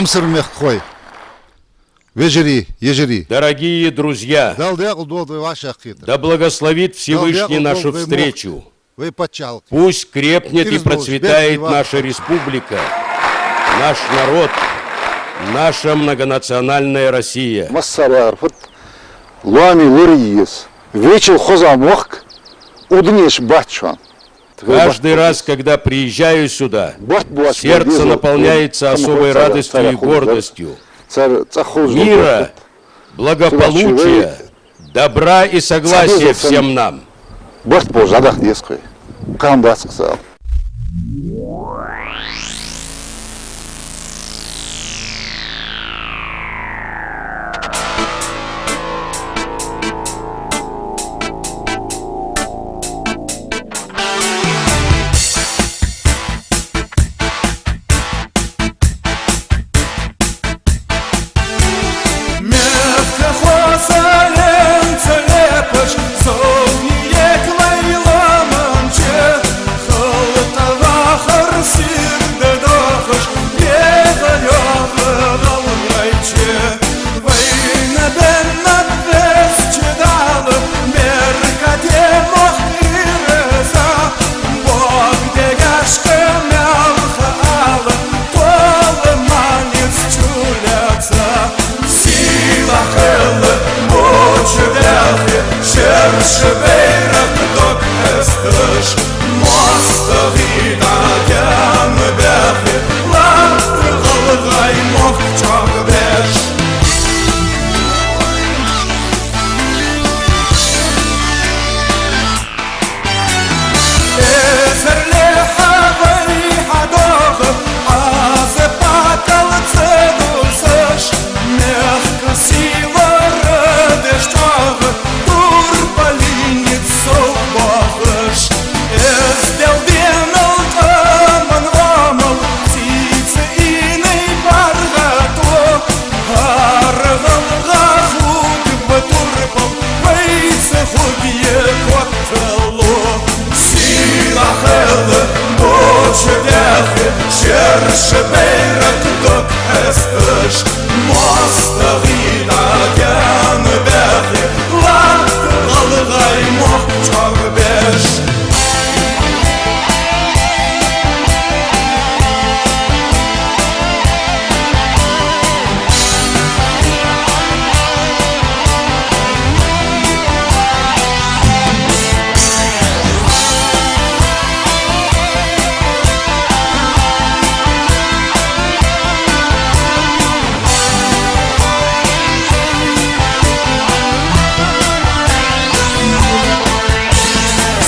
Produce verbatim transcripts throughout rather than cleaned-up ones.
Амсар мехкахой, вежарий, йижарий. Дорогие друзья, Дала даькъала долда вай вӀашагӀкхетар. Да благословит Всевышний нашу встречу. Дала даькъала долда вай мохк, вай паччахьалкхе. Пусть крепнет и процветает наша республика, наш народ, наша многонациональная Россия. Массане яхар фуд, лоаме лораде еза. Вайчул хоза мохк укх дунен тӀа бац шоана. Каждый раз, когда приезжаю сюда, сердце наполняется особой радостью и гордостью. Мира, благополучия, добра и согласия всем нам. Барт болаш дӀадахьа деза вай. Кхы хӀама дац-кх, сал. Мехкахой, сарен царепаш, совни еклай ламанче, халтӀа вахар сийрда дохаш, беха йоагӀа гӀалгӀайче. Вайна беннаб Везача Дала, беркате мохк ираз, бог дегашка мел ха ала, тола манис чулаца. Сийлахь хила боча бӀехи, шерша байракх дог хьесташ, моастагӀий дӀадаьнна бӀехи, латта гӀалгӀай мохк чӀоагӀбеш. Эзар лаьрххӀа вай хьадоагӀа, Ӏазап кӀал ца дусаш, мехка сийлара деш чӀоагӀа, турпалий низ сов боахаш. Эздел денал, тӀаман Ӏамал, сийца инай паргӀато, хӀара гӀалгӀа хургба турпал, вайца хургья коттало. Сийлахь хила боча бӀехи, шерша байракх дог хьесташ, моастагӀий дӀадаьнна бӀехи, латта гӀалгӀай мохк чӀоагӀбеш.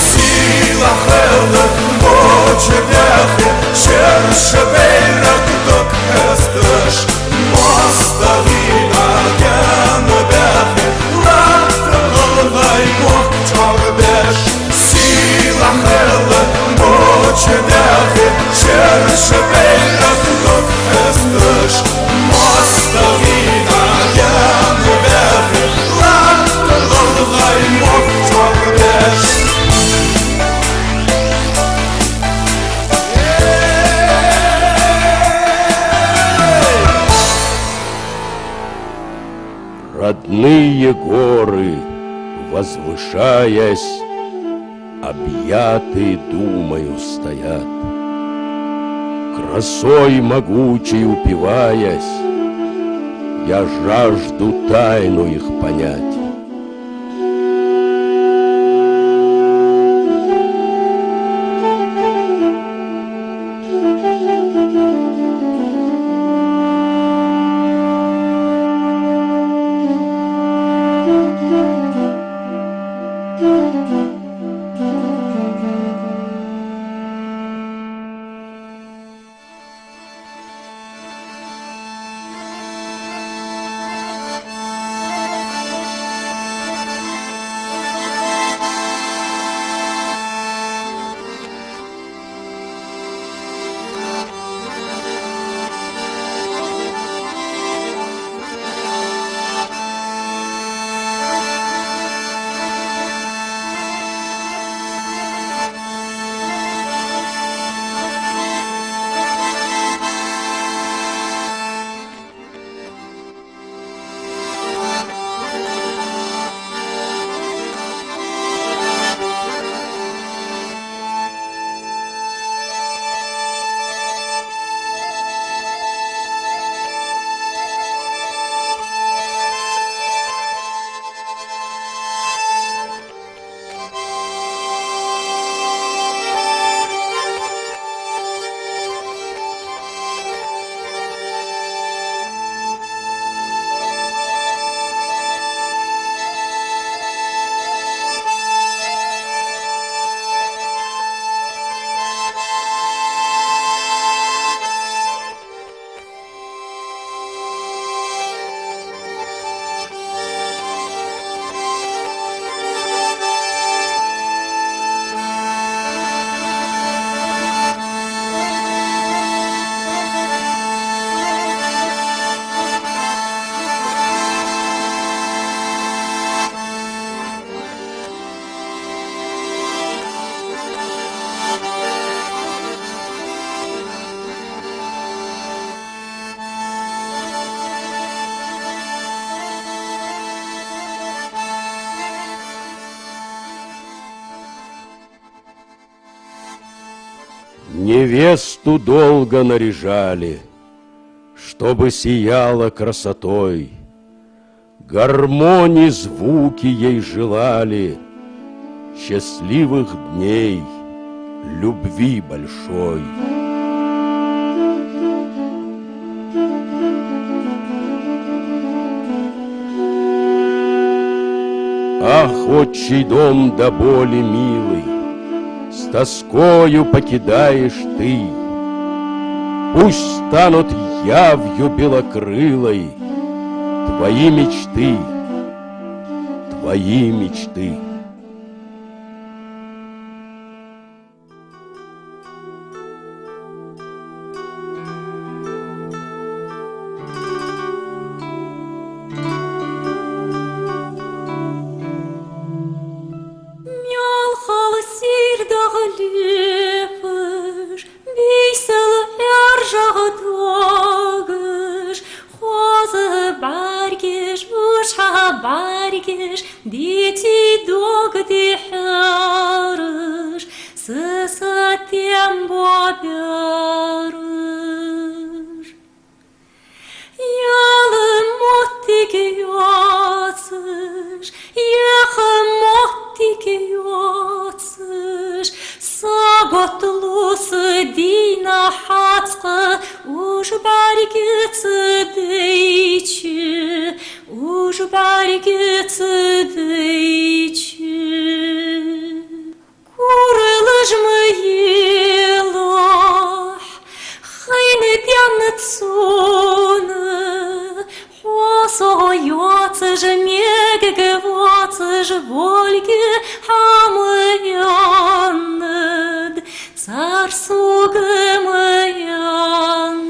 Сийлахь хила боча бӀехи, шерша байракх дог хьесташ, моастагӀий дӀадаьнна бӀехи, латта гӀалгӀай мохк чӀоагӀбеш. Сийлахь хила боча бӀехи, шерша байракх дог хьесташ, моастагӀий дӀадаьнна бӀехи, латта гӀалгӀай мохк чӀоагӀбеш. Родные горы, возвышаясь, объяты думою стоят. Красой могучей упиваясь, я жажду тайну их понять. Невесту долго наряжали, чтобы сияла красотой. Гармони звуки ей желали счастливых дней, любви большой. Ах, отчий дом до боли милый, с тоскою покидаешь ты. Пусть станут явью белокрылой твои мечты, твои мечты. Мел хала сийрдагӀа лепаш, бийсал ӀаьржагӀа догаш, хоза бӀаргаш, уж хьа бӀаргаш, дити дог дихьараш, са сатем бобераш. Яла моттиг йоацаш, яха моттиг йоацаш, сагот луса дийнахьа цкъа, уж бӀаргаца дайча, уж бӀаргаца дайча. Куралаш ма елахь, хайна денна цунна, хьо со йоацаш, мегаргвоацаш, болга хьа ма яьннад, цар сога ма яьннад.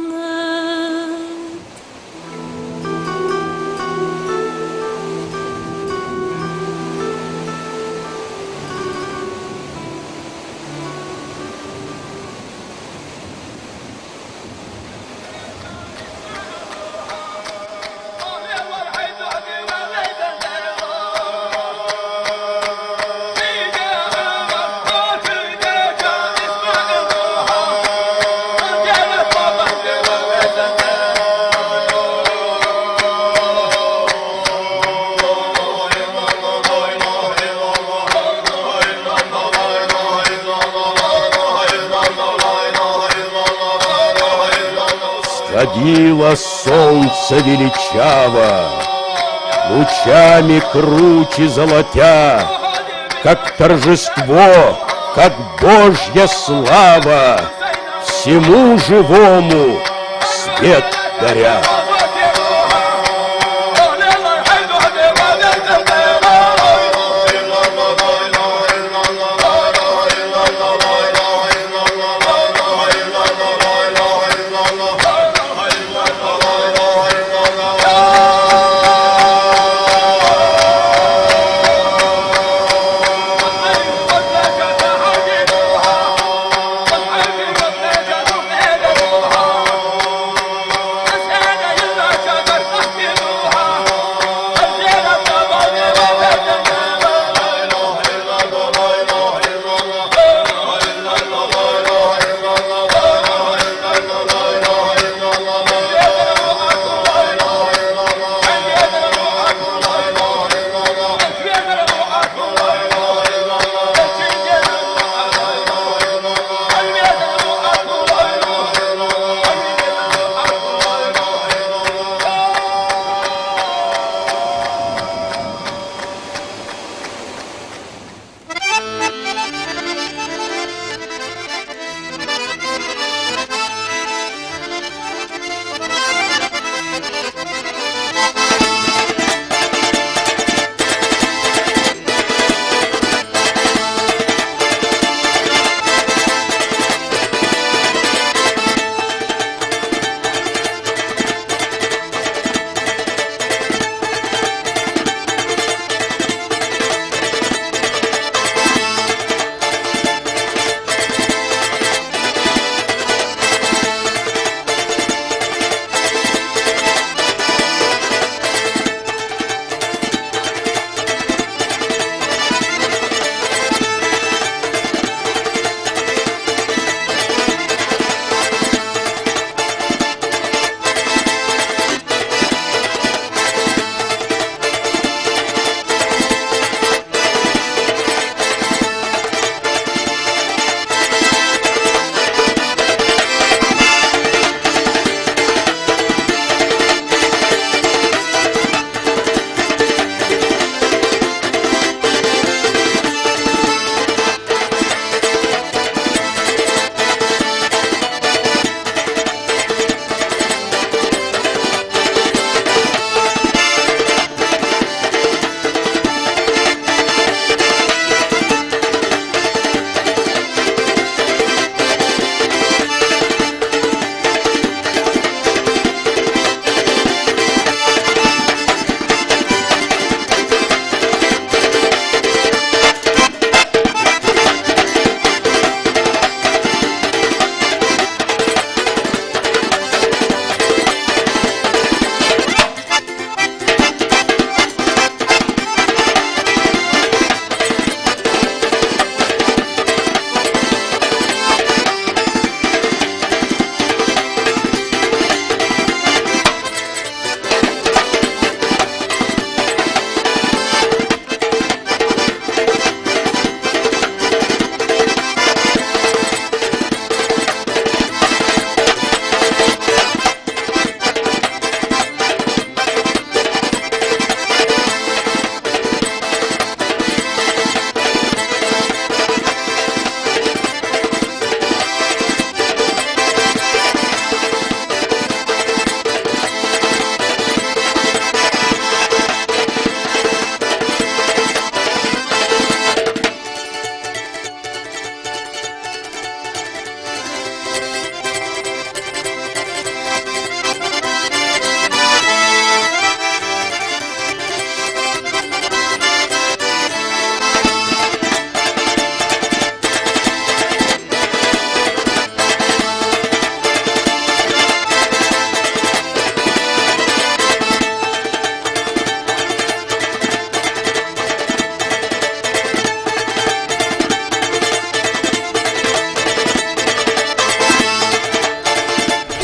Сходило солнце величаво, лучами кручи золотя, как торжество, как Божья слава, всему живому свет даря.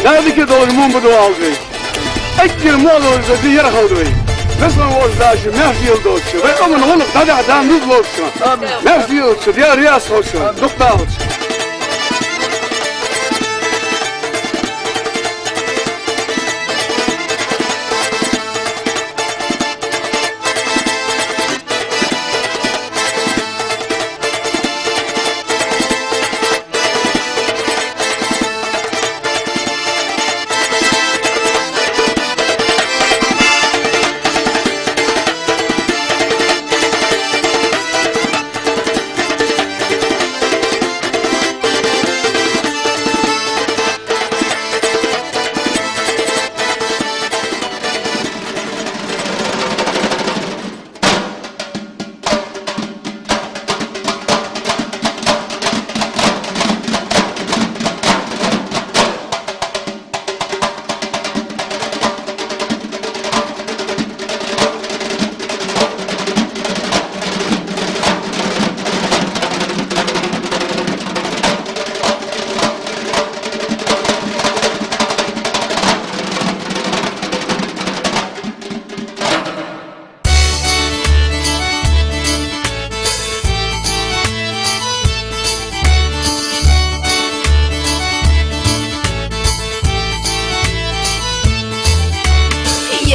Ӏадика долаш мо ба, доаллаш вай. Эггара мо долаш да ди яр хилда вай. Везан волча Дала шун маьрша леладолда, вай къаман гӀулакх дӀадахьа Дала низ лолда шун. Маьрша леладолда, Даьла раьза хилва шоана, дукха дӀахалда шо.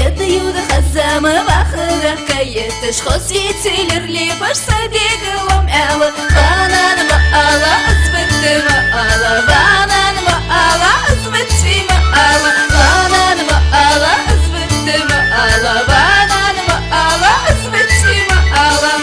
Етта юда хазама вахара каеташ хос вицелер лепаш са дега лом аьла. Ванан ма ала, аз витта ма ала, ванан ма ала, аз витта ма ала, ванан ма ала, аз витта ма ала, ванан ма ала, аз витта ма ала.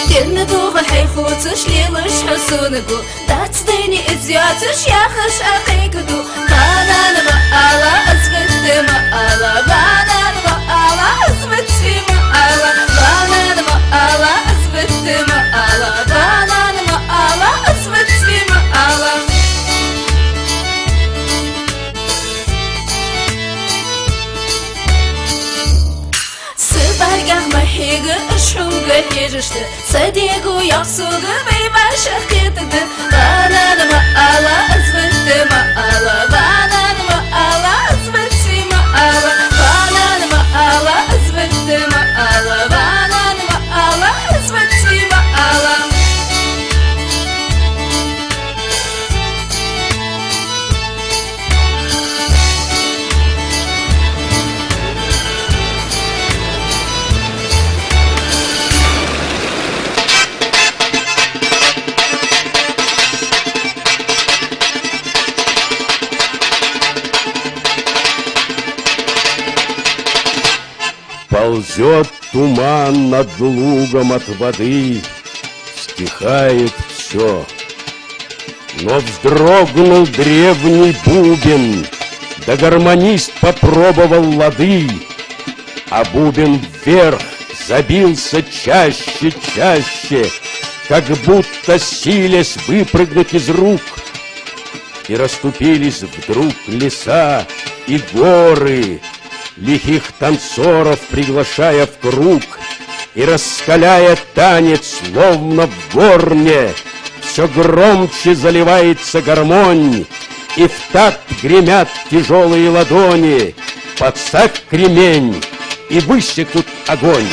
Денна догӀа хьайхуцаш лелаш хьо сона гу, дац дайна из йоацаш яхаш а кхайкаду. Ванан ма ала, аз витта ма ала, ванан ма ала, аз витта ма ала, ванан ма ала, аз витта ма ала, ванан ма ала, аз витта ма ала. Са бӀаргах ма хьега, аз хьога хьежаш да, са дего йоах сога, вай вӀашагӀкхетаргда. Ванан ма ала, аз витта ма ала, ванан ма ала, аз витта ма ала, ванан ма ала, аз витта ма ала, ванан ма ала, аз витта ма ала. Ползёт туман над лугом от воды, стихает всё. Но вздрогнул древний бубен, да гармонист попробовал лады, а бубен вверх забился чаще, чаще, как будто силясь выпрыгнуть из рук. И расступились вдруг леса и горы, лихих танцоров приглашая в круг, и, раскаляя танец, словно в горне, всё громче заливается гармонь, и в такт гремят тяжёлые ладони, подставь кремень и высекут огонь.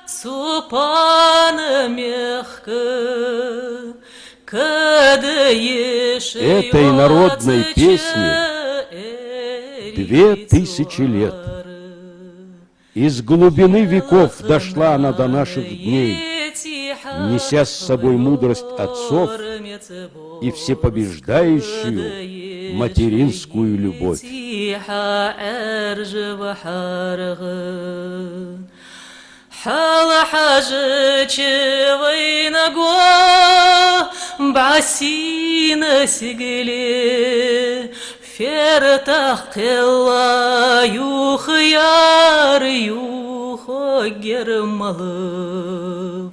Цу пана мехка када ешай. Этой народной песне две тысячи лет. Из глубины веков дошла она до наших дней, неся с собой мудрость отцов и всепобеждающую материнскую любовь. Хьалхьажача вайнаго бӀаьсина сигале, фертах кхелла юха яр юхагӀ яр малав.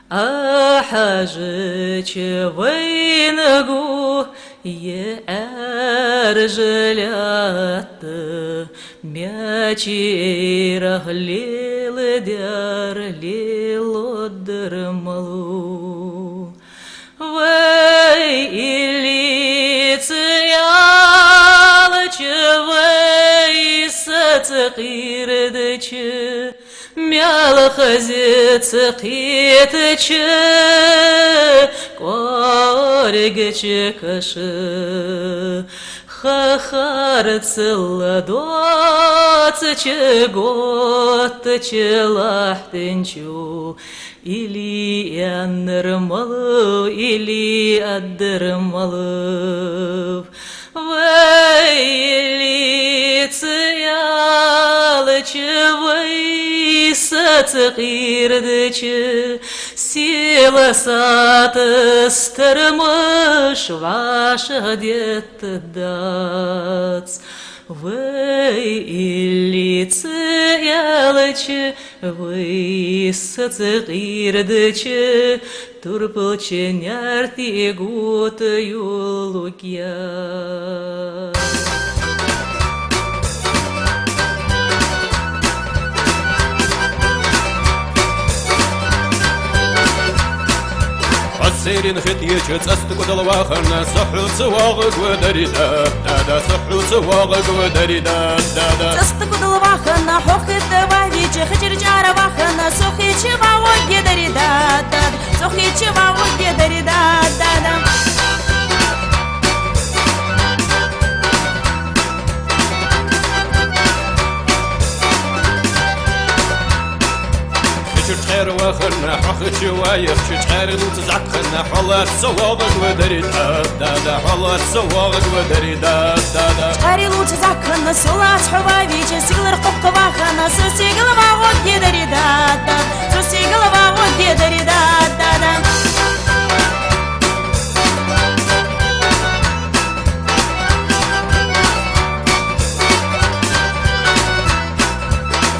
Хьалхьажача вайнаго е Ӏаьржа лаьтта, маьчерах леладаьр лелодар малав. Вай илли ца ялча, вай саца кхийрдача, маьл хазица кхетача, кӀоаргача каша ха харцал доацача, готтача лахьтанчо илли аьннар малав, илли аддар малав. Вай илли ца ялча, вай саца кхийрдача, села сатас тармаш вӀашагӀдеттадац. Вай илли ца ялча, вай саца кхийрдача, турпалча наьртиг гута юллугья. Хьо сайран хи тӀа еча, цӀаста кӀудал вахана, со хьоца воагӀаргва дари да, да, да, со хьоца воагӀаргва дари да, да, да. ЦӀаста кӀудал вахана, хьо хи тӀа вахавеча, хи чура чӀара вахана, со хи чу воагӀаргва дари да, да, да, со хи чу воагӀаргва дари да, да, да. Хи чура чӀара вахана, хьо хи чу ваьхача, чӀари лувца зӀакхана, хьо лаца со воагӀаргва дари да, да, да, хьо лаца со воагӀаргва дари да, да, да. ЧӀари лувца зӀакхана, со лаца хьо ваьхача, сигалара кхоккха вахана, со сигала воагӀаргва дари да, да, да, со сигала воагӀаргва дари да, да, да.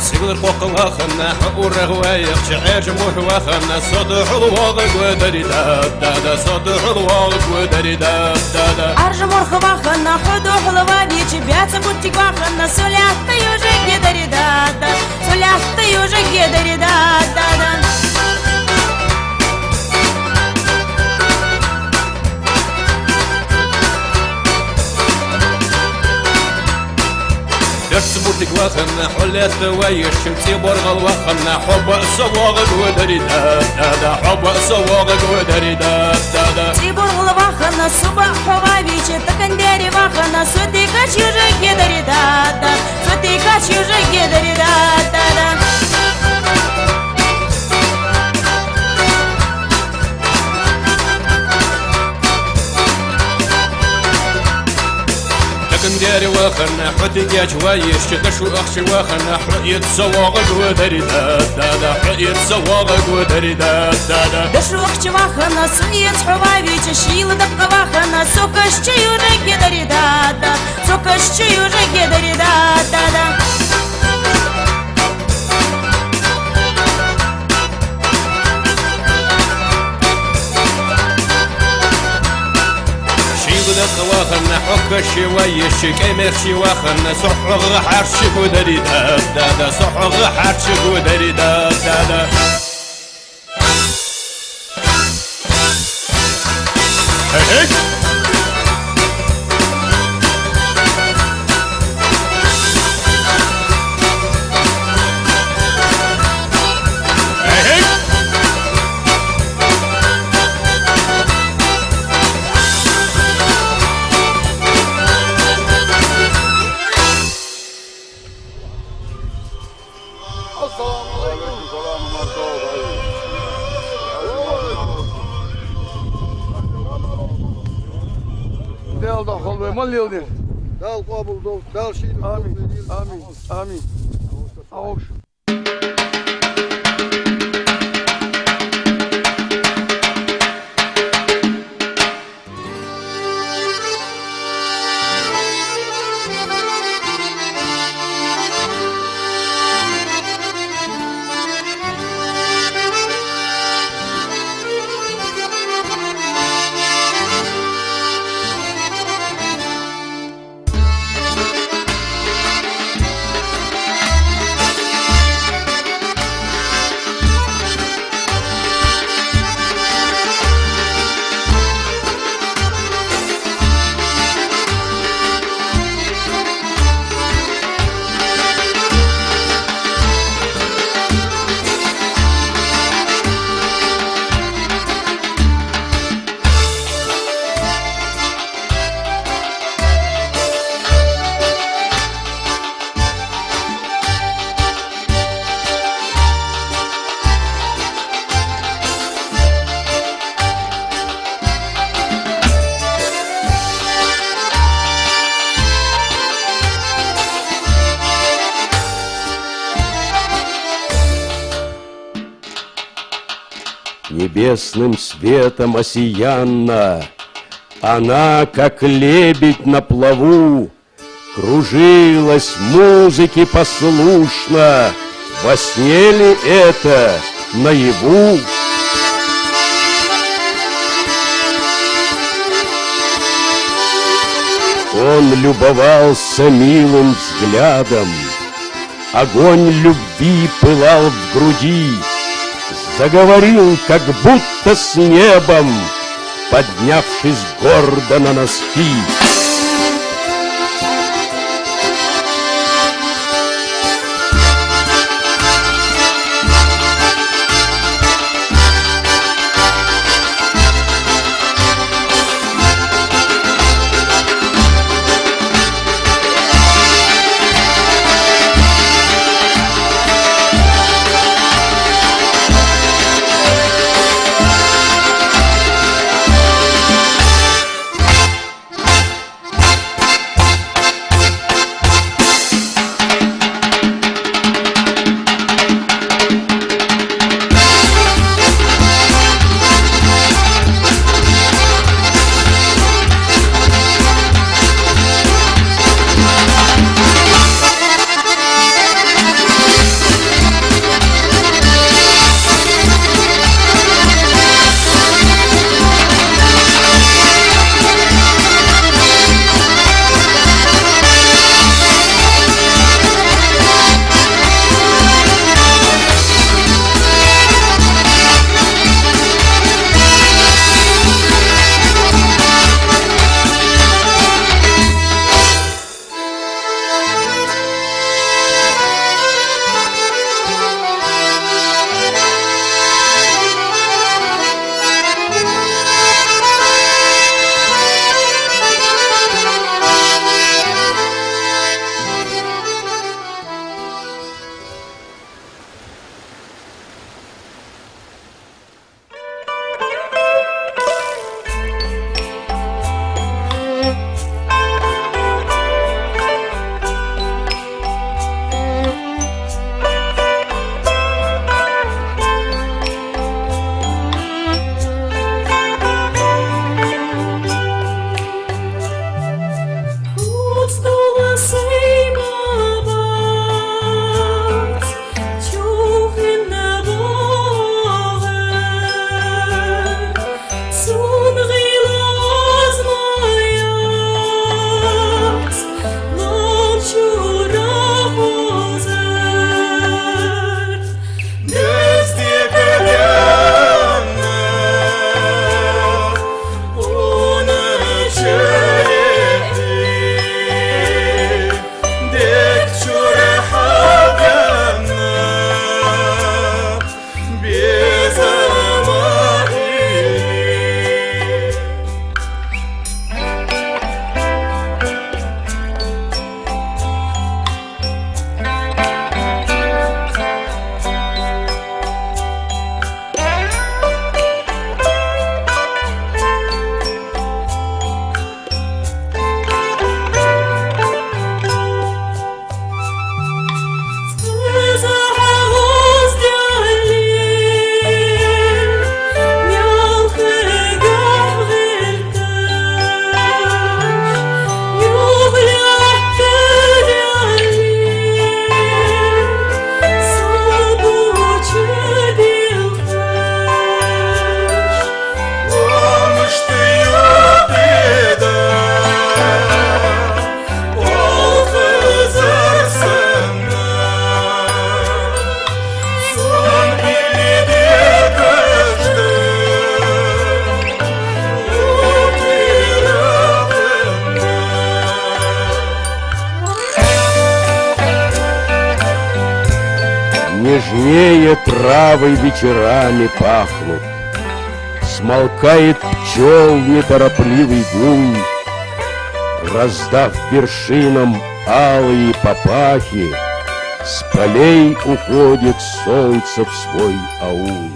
Сигалара кхоккха вахана, хьо урагӀа ваьхача, Ӏаьржа морхӀ вахана, со духьал воагӀаргва дари да, да, да, со духьал воагӀаргва дари да, да, да. Ӏаьржа морхӀ вахана, хьо духьал ваьхача, баьца буттиг вахана, со лаьтта южаргва дари да, да, со лаьтта южаргва дари да, да, да. Берца буттиг вахана, хьо лаьтта ваьхача, цӀий боргӀал вахана, хьо баьса воагӀаргва дари да, да, да, хьо баьса воагӀаргва дари да, да, да. ЦӀий боргӀал вахана, со баьха хьо ваьхача, тӀаккха даьри вахана, со тӀаккха южаргва дари да, да, да, со тӀаккха южаргва дари да, да, да. ТӀаккха даьри вахана, хьо тӀаккха ваьхача, дошо ахча вахана, хьо эца воагӀаргва дари да, да, да, хьо эца воагӀаргва дари да, да, да. Дошо ахча вахана, со эца хьо ваьхача, шийла дакъа вахана, со каша чу южаргва дари да, да, да, со каша чу южаргва дари да, да, да. Шийла дакъа вахана, хьо каша ваьхача, кӀай мехка вахана, со хьогӀа хьарчаргва дари да, да, да, со хьогӀа хьарчаргва дари да, да, да. Хей, хей! Вай мел леладе. Дала къоабал долда, Дала шийна. Амин, амин, амин. Ӏовуш. Небесным светом осиянна, она, как лебедь на плаву, кружилась, музыке послушна, во сне ли это, наяву? Он любовался милым взглядом, огонь любви пылал в груди, заговорил как будто с небом, поднявшись гордо на носки. Нежнее травы вечерами пахнут. Смолкает пчёл неторопливый гул. Раздав вершинам алые папахи, с полей уходит солнце в свой аул.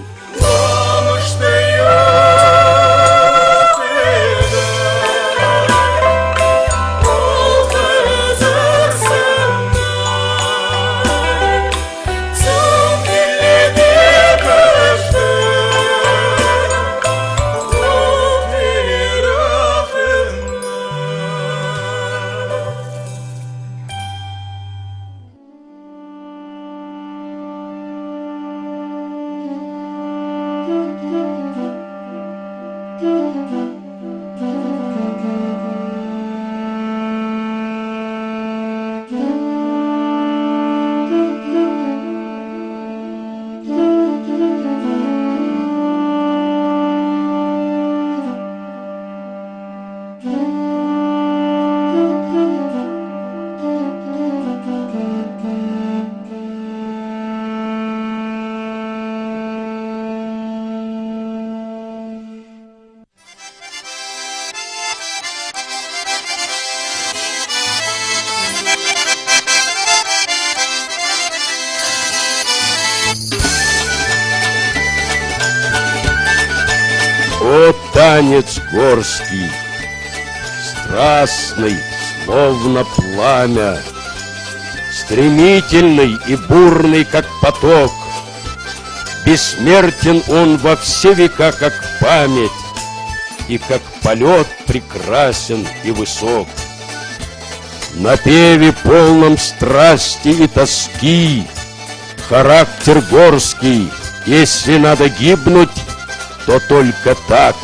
О, танец горский, страстный, словно пламя, стремительный и бурный, как поток, бессмертен он во все века, как память, и как полёт прекрасен и высок. В напеве, полном страсти и тоски, характер горский, если надо гибнуть, то только так,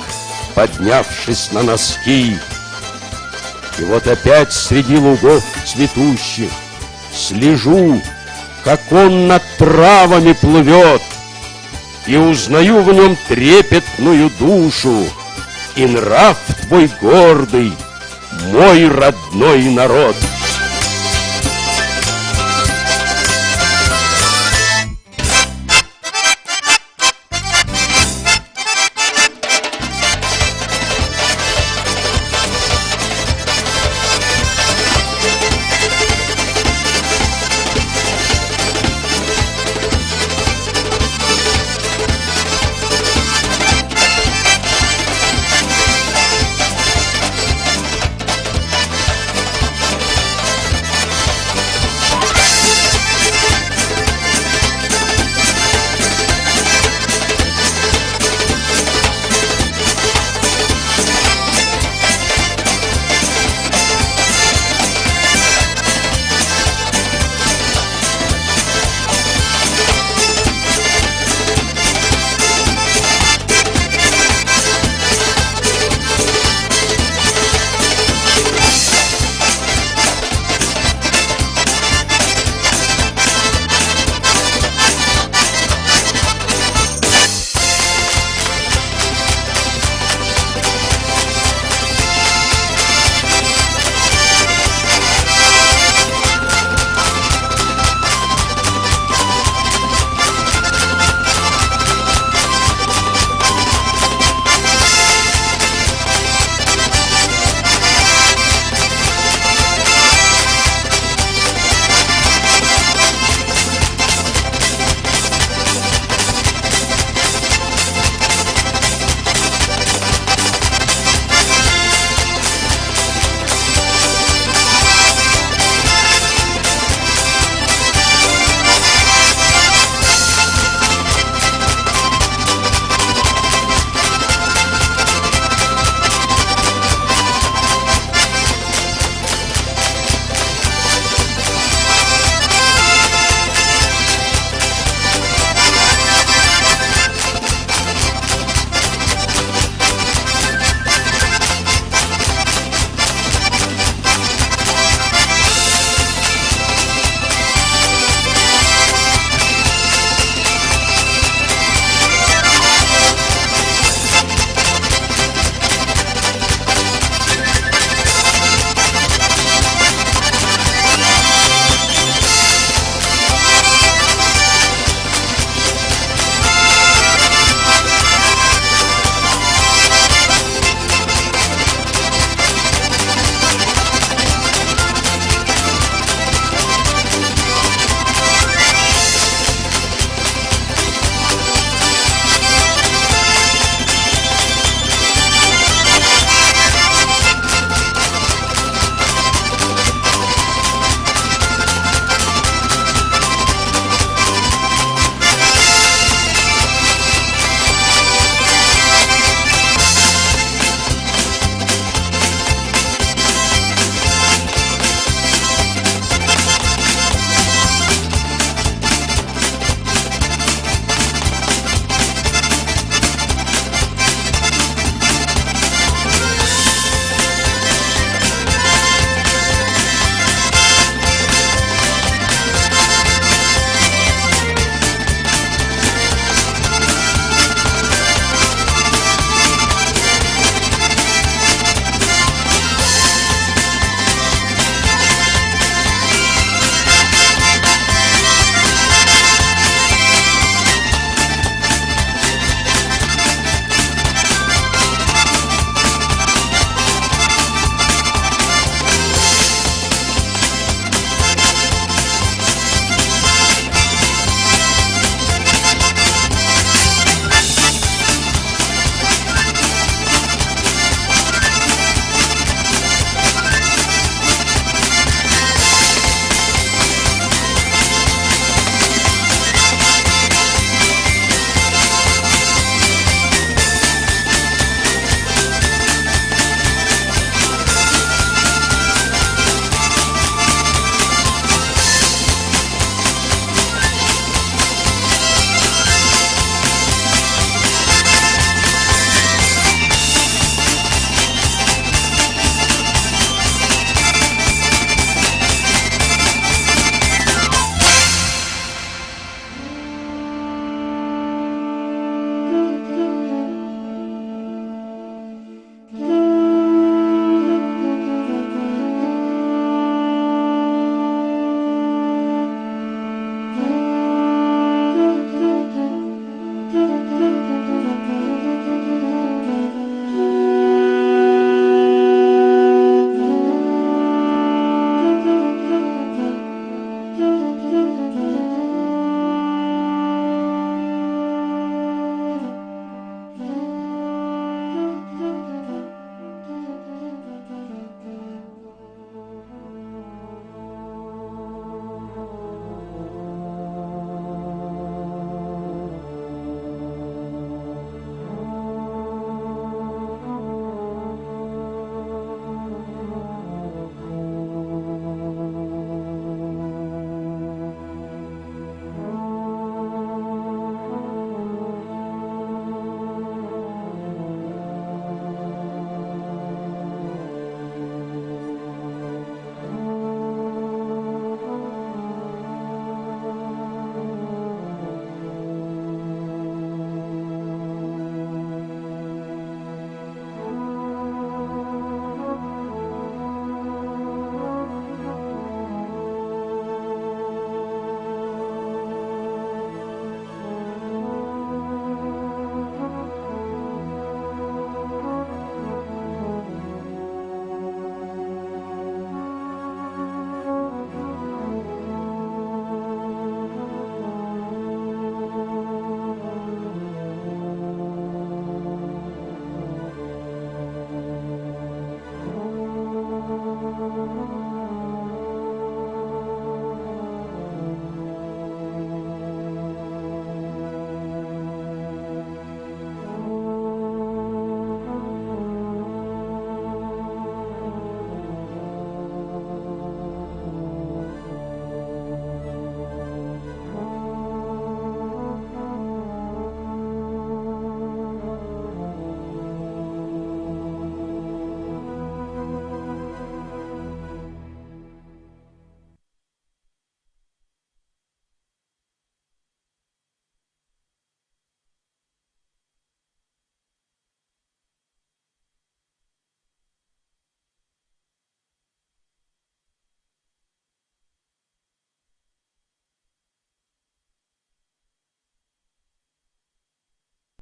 поднявшись на носки. И вот опять среди лугов цветущих слежу, как он над травами плывёт, и узнаю в нём трепетную душу и нрав твой гордый, мой родной народ.